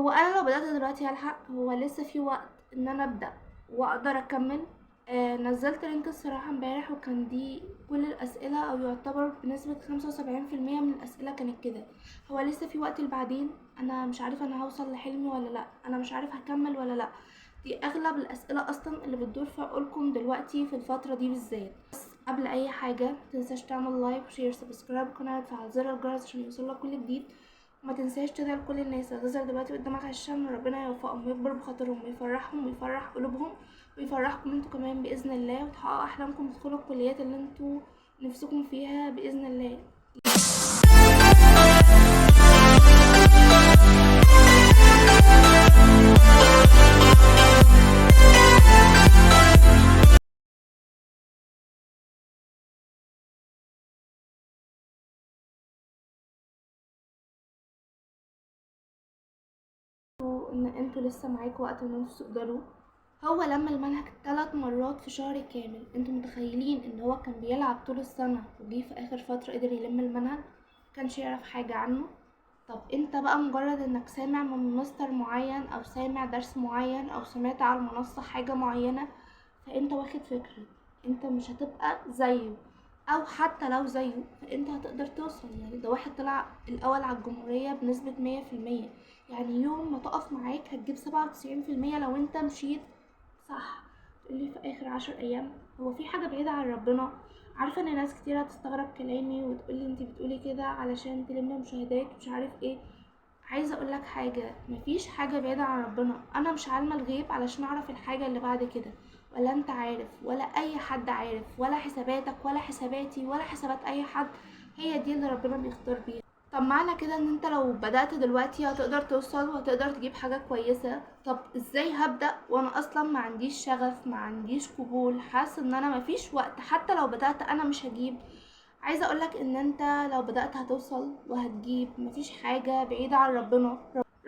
هو انا لو بدأت دلوقتي هلحق؟ هو لسه في وقت ان انا ابدأ واقدر اكمل؟ نزلت link الصراحة امبارح، وكان دي كل الاسئلة، او يعتبر بنسبة 75% من الاسئلة كانت كده. هو لسه في وقت لبعدين؟ انا مش عارفة انا هوصل لحلمي ولا لا، انا مش عارف هكمل ولا لا. دي اغلب الاسئلة اصلا اللي بتدور في عقولكم دلوقتي في الفترة دي بالذات. بس قبل اي حاجة متنساش تعمل like و share subscribe القناة وتفعل زر الجرس عشان يوصلك كل جديد، وما تنساش تدعي لكل الناس اللي هتظهر دلوقتي قدامك على الشاشة ان ربنا يوفقهم ويكبر بخاطرهم ويفرحهم ويفرح قلوبهم ويفرحكم انتوا كمان باذن الله، وتحققوا احلامكم وتدخلوا الكليات اللي انتوا نفسكم فيها باذن الله. ان انتوا لسه معاكوا وقت ان انتوا تقدروا. هو لما المنهج 3 مرات في شهر كامل، انتوا متخيلين ان هو كان بيلعب طول السنة وجي في اخر فترة قدر يلم المنهج؟ مكانش يعرف حاجة عنه. طب انت بقى مجرد انك سامع من مستر معين او سامع درس معين او سمعت على المنصة حاجة معينة، فانت واخد فكرة، انت مش هتبقى زيه، او حتى لو زيه فانت هتقدر توصل. ده واحد طلع الاول على الجمهورية بنسبة 100%، يعني يوم ما تقف معاك هتجيب 97% لو انت مشيت صح. تقولي في اخر 10 ايام هو في حاجة بعيدة عن ربنا؟ عارفة ان ناس كتير هتستغرب كلامي وتقولي انتي بتقولي كده علشان تلمي مشاهدات مش عارف ايه. عايزة اقولك حاجة، مفيش حاجة بعيدة عن ربنا. انا مش عالمة الغيب علشان اعرف الحاجة اللي بعد كده، ولا انت عارف ولا اي حد عارف، ولا حساباتك ولا حساباتي ولا حسابات اي حد، هي دي اللي ربنا بيختار بيها. طب معنى كده ان انت لو بدأت دلوقتي هتقدر توصل وهتقدر تجيب حاجة كويسة. طب ازاي هبدأ وانا اصلا ما عنديش شغف، ما عنديش قبول، حاسة ان انا مفيش وقت، حتى لو بدأت انا مش هجيب. عايزة اقولك ان انت لو بدأت هتوصل وهتجيب، مفيش حاجة بعيدة عن ربنا.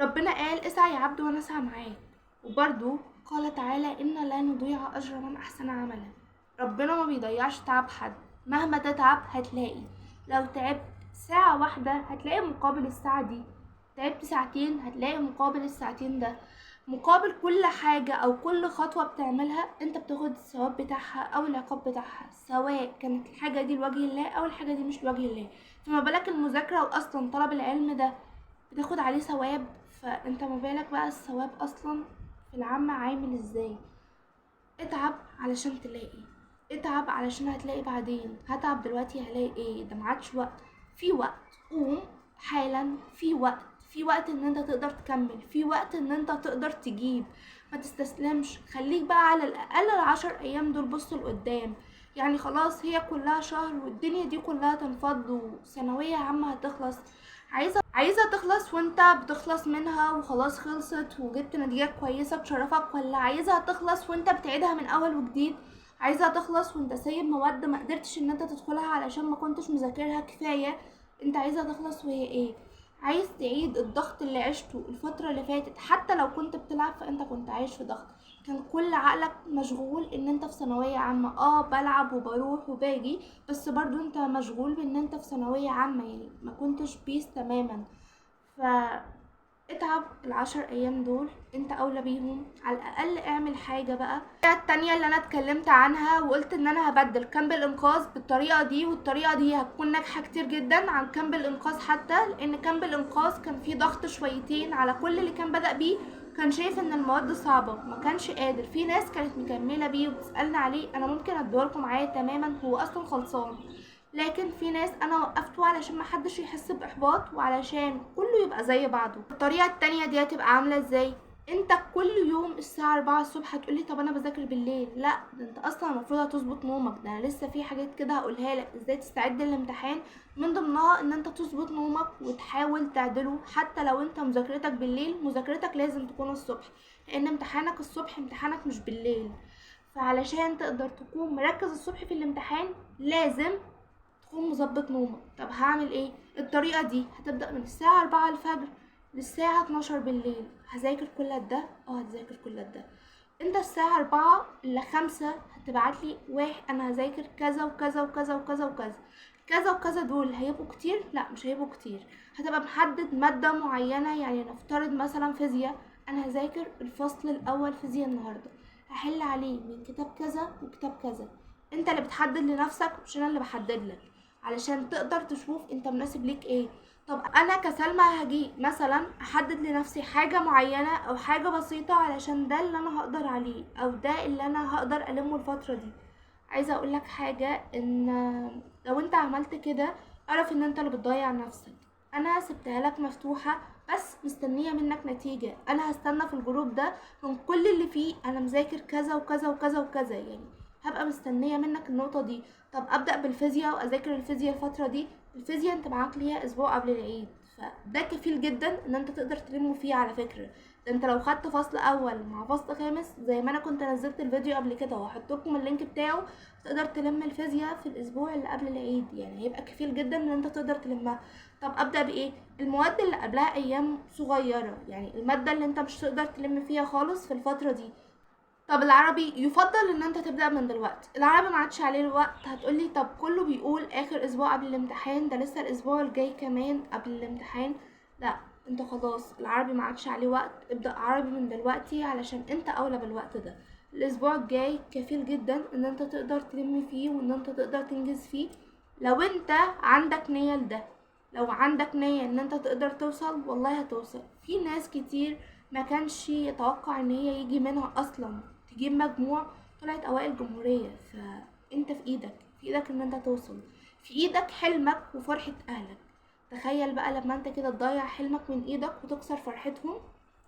ربنا قال اسعى يا عبد وانا اسعى معاك، وبرضو قال تعالى إن لا نضيع أجر من أحسن عملا. ربنا ما بيضيعش تعب حد، مهما تتعب هتلاقي. لو تعبت ساعة واحدة هتلاقي مقابل الساعة دي، تعبت ساعتين هتلاقي مقابل الساعتين ده، مقابل كل حاجة أو كل خطوة بتعملها أنت بتاخد الثواب بتاعها أو العقاب بتاعها، سواء كانت الحاجة دي لوجه الله أو الحاجة دي مش لوجه الله. فما بالك المذاكرة وأصلا طلب العلم ده بتاخد عليه ثواب، فأنت ما بالك بقى الثواب أصلا في العامة عامل ازاي. اتعب علشان تلاقي، اتعب علشان هتلاقي بعدين. هتعب دلوقتي هلاقي ايه؟ ده معادش وقت. في وقت، قوم حالا، في وقت، في وقت ان انت تقدر تكمل، في وقت ان انت تقدر تجيب، ما تستسلمش. خليك بقى على الاقل 10 ايام دول بص لقدام، خلاص هي كلها شهر والدنيا دي كلها تنفض وثانوية عامة هتخلص. عايزة تخلص وانت بتخلص منها وخلاص خلصت وجبت نتيجة كويسة تشرفك، ولا عايزة تخلص وانت بتعيدها من اول وجديد؟ عايزة تخلص وانت سايب مواد ما قدرتش ان انت تدخلها علشان ما كنتش مذاكرها كفاية؟ انت عايزة تخلص وهي ايه؟ عايز تعيد الضغط اللي عشته الفترة اللي فاتت؟ حتى لو كنت بتلعب فانت كنت عايش في ضغط، كان كل عقلك مشغول ان انت في ثانوية عامة. بلعب وبروح وباجي، بس برضو انت مشغول بان انت في ثانوية عامة، ما كنتش peace تماما. ف اتعب 10 ايام دول، انت اولى بيهم. على الاقل اعمل حاجة بقى. الطريقة التانية اللي انا اتكلمت عنها وقلت ان انا هبدل camp الانقاذ بالطريقة دي، والطريقة دي هتكون ناجحة كتير جدا عن camp الانقاذ، حتى لان camp الانقاذ كان فيه ضغط شويتين على كل اللي كان بدأ بيه، كان شايف ان المواد صعبة ما كانش قادر. في ناس كانت مكملة بيه وبتسألني عليه، انا ممكن اديهولكم معايا تماما، هو اصلا خلصان، لكن في ناس انا وقفته علشان ما حدش يحس باحباط وعلشان كله يبقى زي بعضه. الطريقه التانية دي هتبقى عامله ازاي؟ انت كل يوم الساعه 4 الصبح هتقولي طب انا بذاكر بالليل، لا ده انت اصلا المفروض هتظبط نومك. ده انا لسه في حاجات كده هقولها لك ازاي تستعد للامتحان، من ضمنها ان انت تظبط نومك وتحاول تعدله. حتى لو انت مذاكرتك بالليل، مذاكرتك لازم تكون الصبح، لان امتحانك الصبح، امتحانك مش بالليل. فعلشان تقدر تكون مركز الصبح في الامتحان لازم تكون مظبط نومك. طب هعمل ايه؟ الطريقة دي هتبدأ من الساعة 4 الفجر للساعة 12 بالليل. هذاكر كل ده؟ هتذاكر كل ده. انت الساعة 4 ل 5 هتبعتلي واحد انا هذاكر كذا وكذا وكذا وكذا وكذا. كذا وكذا دول هيبقوا كتير؟ لا مش هيبقوا كتير. هتبقى محدد مادة معينة، يعني نفترض مثلا فيزياء، انا هذاكر الفصل الاول فيزياء النهاردة، هحل عليه من كتاب كذا وكتاب كذا. انت اللي بتحدد لنفسك مش انا اللي بحدد لك، علشان تقدر تشوف انت مناسب ليك ايه. طب انا كسلمى هاجي مثلا احدد لنفسي حاجة معينة او حاجة بسيطة علشان ده اللي انا هقدر عليه او ده اللي انا هقدر المه الفترة دي. عايزة اقولك حاجة، ان لو انت عملت كده اعرف ان انت اللي بتضيع نفسك. انا سبتها لك مفتوحة بس مستنية منك نتيجة. انا هستنى في ال group ده من كل اللي فيه انا مذاكر كذا وكذا وكذا وكذا، يعني هبقى مستنية منك النقطة دي. طب ابدأ بالفيزياء واذاكر الفيزياء الفترة دي. الفيزياء انت معاك ليها اسبوع قبل العيد، فده كفيل جدا ان انت تقدر تلمه فيه. على فكرة ده انت لو خدت فصل اول مع فصل خامس زي ما انا كنت نزلت الفيديو قبل كده وهحط لكم ال link بتاعه، تقدر تلم الفيزياء في الاسبوع اللي قبل العيد، يعني هيبقى كفيل جدا ان انت تقدر تلمها. طب ابدا بايه؟ المواد اللي قبلها ايام صغيرة، يعني المادة اللي انت مش تقدر تلم فيها خالص في الفترة دي. طب العربي يفضل ان انت تبدا من دلوقتي، العربي ما عادش عليه الوقت. هتقولي طب كله بيقول اخر اسبوع قبل الامتحان، ده لسه الاسبوع الجاي كمان قبل الامتحان. لا انت خلاص العربي ما عادش عليه وقت، ابدا عربي من دلوقتي علشان انت اولى بالوقت ده. الاسبوع الجاي كفيل جدا ان انت تقدر تلم فيه وان انت تقدر تنجز فيه لو انت عندك نية لده. لو عندك نية ان انت تقدر توصل والله هتوصل. في ناس كتير ما كانش يتوقع ان هي يجي منها اصلا تجيب مجموع، طلعت اوائل جمهورية. فانت في ايدك، في ايدك ان انت توصل، في ايدك حلمك وفرحة اهلك. تخيل بقى لما انت كده تضيع حلمك من ايدك وتكسر فرحتهم،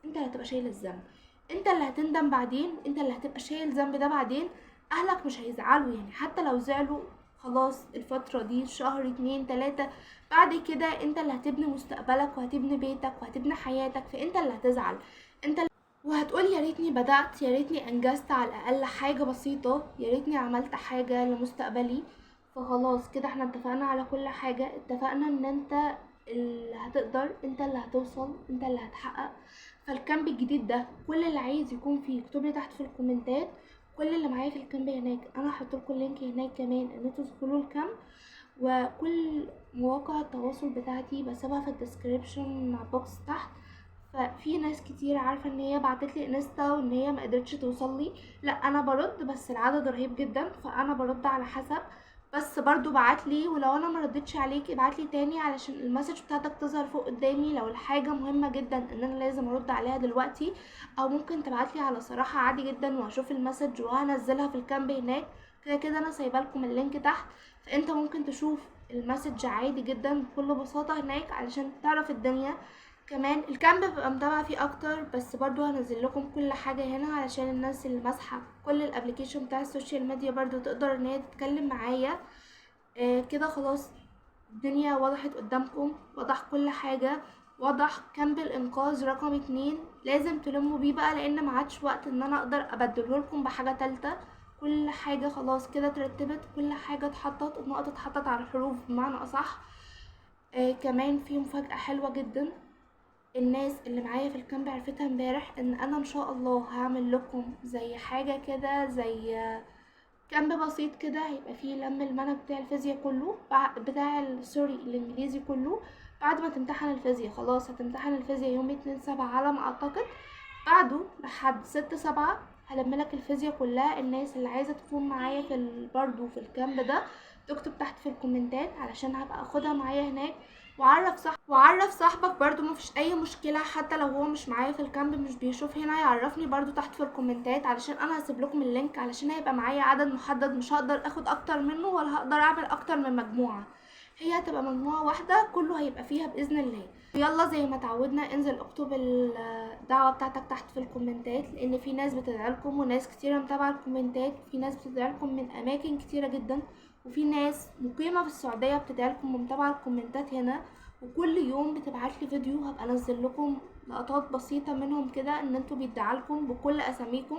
انت اللي هتبقى شايل الذنب، انت اللي هتندم بعدين، انت اللي هتبقى شايل ذنب ده بعدين. اهلك مش هيزعلوا، يعني حتى لو زعلوا خلاص الفترة دي شهر 2 3، بعد كده انت اللي هتبني مستقبلك وهتبني بيتك وهتبني حياتك، فانت اللي هتزعل، انت وهتقول يا ريتني بدأت، يا ريتني انجزت على الاقل حاجة بسيطة، يا ريتني عملت حاجة لمستقبلي. فخلاص كده احنا اتفقنا على كل حاجة، اتفقنا ان انت اللي هتقدر، انت اللي هتوصل، انت اللي هتحقق. فال camp الجديد ده كل اللي عايز يكون فيه اكتب لي تحت في الكومنتات. كل اللي معايا في ال camp هناك انا هحط لكم ال link هناك كمان ان انتوا تدخلوا ال camp، وكل مواقع التواصل بتاعتي بسيبها في ال description box تحت. ففي ناس كتير عارفه ان هي بعتت لي انستا وان هي ما قدرتش توصل لي، لا انا برد بس العدد رهيب جدا، فانا برد على حسب، بس برضو بعتلي، ولو انا ما ردتش عليك ابعتلي تاني علشان ال message بتاعتك تظهر فوق قدامي لو الحاجة مهمة جدا ان انا لازم ارد عليها دلوقتي، او ممكن تبعتلي على صراحة عادي جدا وهشوف ال message وهنزلها في ال camp هناك. كده كده انا سايبه لكم ال link تحت، فانت ممكن تشوف ال message عادي جدا بكل بساطة هناك علشان تعرف الدنيا. كمان ال camp ببقى متابعه فيه اكتر، بس برضو هنزل لكم كل حاجة هنا علشان الناس اللي ماسحه كل ال application بتاع ال social media برضو تقدر ان هي تتكلم معايا. كده خلاص الدنيا وضحت قدامكم، وضح كل حاجة، وضح camp الانقاذ رقم 2 لازم تلموا بيه بقى، لان ما عادش وقت ان انا اقدر ابدله لكم بحاجة تالتة. كل حاجة خلاص كده اترتبت، كل حاجة اتحطت، النقط اتحطت على الحروف بمعنى اصح. كمان في مفاجاة حلوة جدا الناس اللي معايا في ال camp عرفتها امبارح، ان انا ان شاء الله هعمل لكم زي حاجة كده، زي camp بسيط كده هيبقى فيه لم المنهج بتاع الفيزياء كله، بتاع sorry الانجليزي كله، بعد ما تمتحن الفيزياء. خلاص هتمتحن الفيزياء يوم 2/7 على ما اعتقد، بعده لحد 6/7 هلم لك الفيزياء كلها. الناس اللي عايزه تكون معايا في برضو في ال camp ده تكتب تحت في الكومنتات علشان هبقى اخدها معايا هناك. وعرف صاحبك برضو، مفيش اي مشكلة، حتى لو هو مش معايا في ال camp مش بيشوف هنا يعرفني برضو تحت في الكومنتات، علشان انا هسيب لكم ال link، علشان هيبقى معايا عدد محدد مش هقدر اخد اكتر منه ولا هقدر اعمل اكتر من مجموعة، هي هتبقى مجموعة واحدة كله هيبقى فيها باذن الله. يلا زي ما تعودنا انزل اكتب الدعوة بتاعتك تحت في الكومنتات، لان في ناس بتدعي لكم وناس كتيرة متابعه الكومنتات، وفي ناس بتدعي لكم من اماكن كتيرة جدا، وفي ناس مقيمة في السعودية بتدعي لكم ومتابعة الكومنتات هنا، وكل يوم بتبعت لي فيديو هبقى انزل لكم لقطات بسيطة منهم كده ان انتوا بيدعي لكم بكل اساميكم،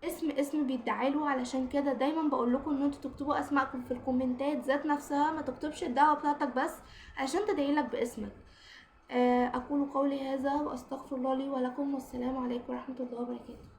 اسم اسم بيدعي له. علشان كده دايما بقول لكم ان انتوا تكتبوا اسماءكم في الكومنتات ذات نفسها، ما تكتبش الدعوة بتاعتك بس علشان تدعي لك باسمك. اقول قولي هذا واستغفر الله لي ولكم، والسلام عليكم ورحمة الله وبركاته.